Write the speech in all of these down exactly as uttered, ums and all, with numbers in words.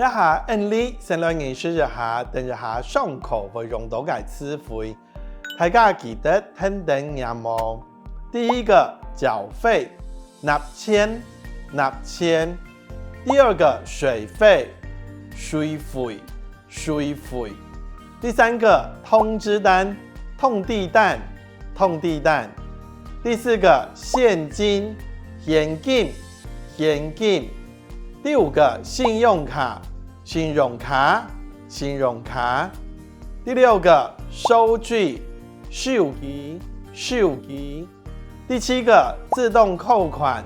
這下，𠊎俚先來認識一下，等一下上課會用到个詞彙。大家記得跈等唸哦。第一個，繳費，納錢，納錢。第二個，水費，水費，水費。第三個，通知單，通知單，通知單。第四個，現金，現金，現金。 第五個，信用卡，信用卡，信用卡。第六個，收據，收據，收據。第七個，自動扣款，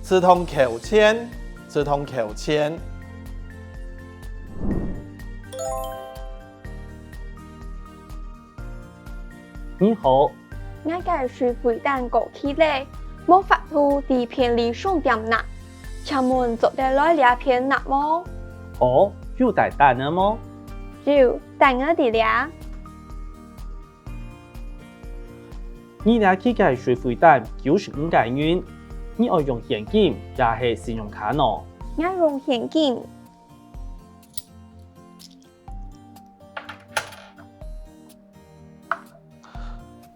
自動扣錢，自動扣錢。你好， 𠊎个水費單過期了，無法度在便利商店納，請問做得來這片納無？哦，有帶單仔無？有，單仔在這。你這期个水費單九十五個銀，你愛用現金也係信用卡呢？𠊎用現金。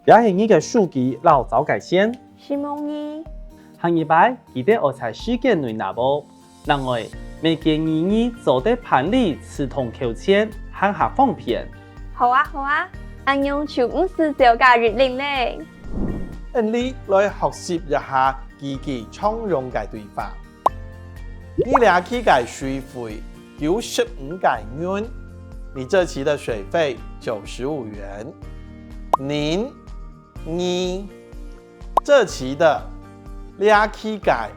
這係你个收據摎找个線。承蒙你。下二擺記得愛在時間內納哦。另外，乜建議你做得辦理自動扣錢，還較方便。好啊，好啊，恁樣就毋使走加一輪了。𠊎俚來學習一下幾句常用个對話。 你這期个水費九十五個銀，你這期的水費九十五元。您，你，這期的，這期个，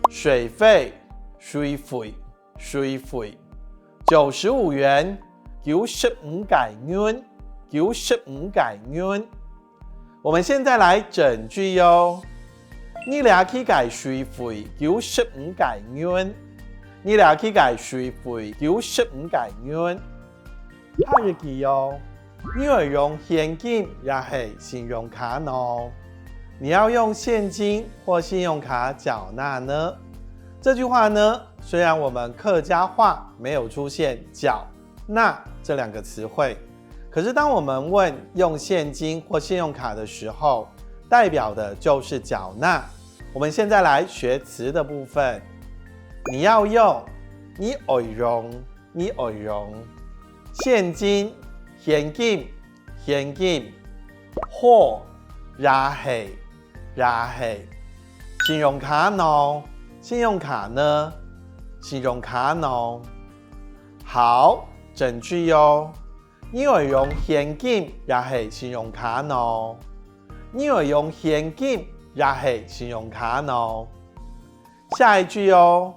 水費，水費，水費，九十五元，九十五個銀，九十五個銀。 我們現在來整句喲。你這期个水費九十五個銀，你這期个水費九十五個銀。下一句喲，你愛用現金也係信用卡呢？你要用現金或信用卡繳納呢？這句話呢，雖然我們客家話沒有出現繳納這兩個詞彙， 可是當我們問用現金或信用卡的時候，代表的就是繳納。我們現在來學詞的部分，你要用，你愛用，你愛用，現金，現金，現金，好，也係，也係，信用卡呢？信用卡呢？信用卡呢？好，整句喲。 你愛用現金也係信用卡呢？你愛用現金也係信用卡呢？下一句哦，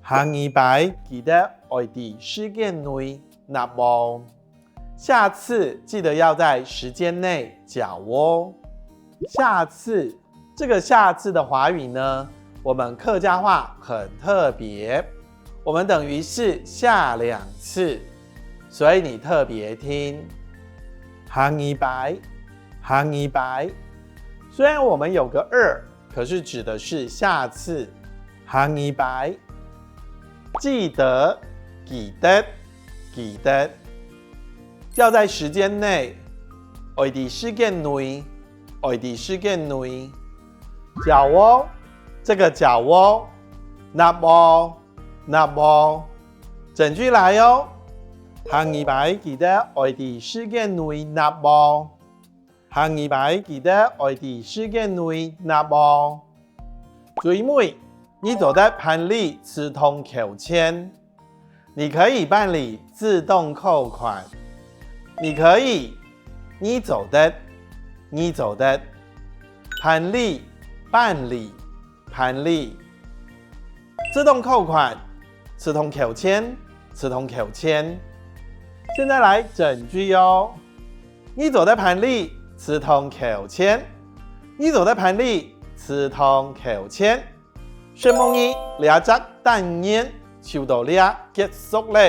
下二擺記得愛在時間內納哦。下次記得要在時間內繳哦。下次 這個下次的華語呢，我們客家話很特別，我們等於是下兩次，所以你特別聽。下二擺，下二擺。雖然我們有個二，可是指的是下次。下二擺。記得，記得，記得。要在時間內，愛在時間內， 愛在時間內。繳哦，這個繳哦，納哦，納哦。整句來哦，下二擺記得愛在時間內納哦。下二擺記得愛在時間內納哦。最尾，你做得辦理自動扣錢。 你可以辦理自動扣款。你可以，你做得，你做得。辦理，辦理，辦理。自動扣款，自動扣錢，自動扣錢。現在來整句哦。你做得辦理自動扣錢。你做得辦理自動扣錢。 承蒙你，這隻單元就到這結束了。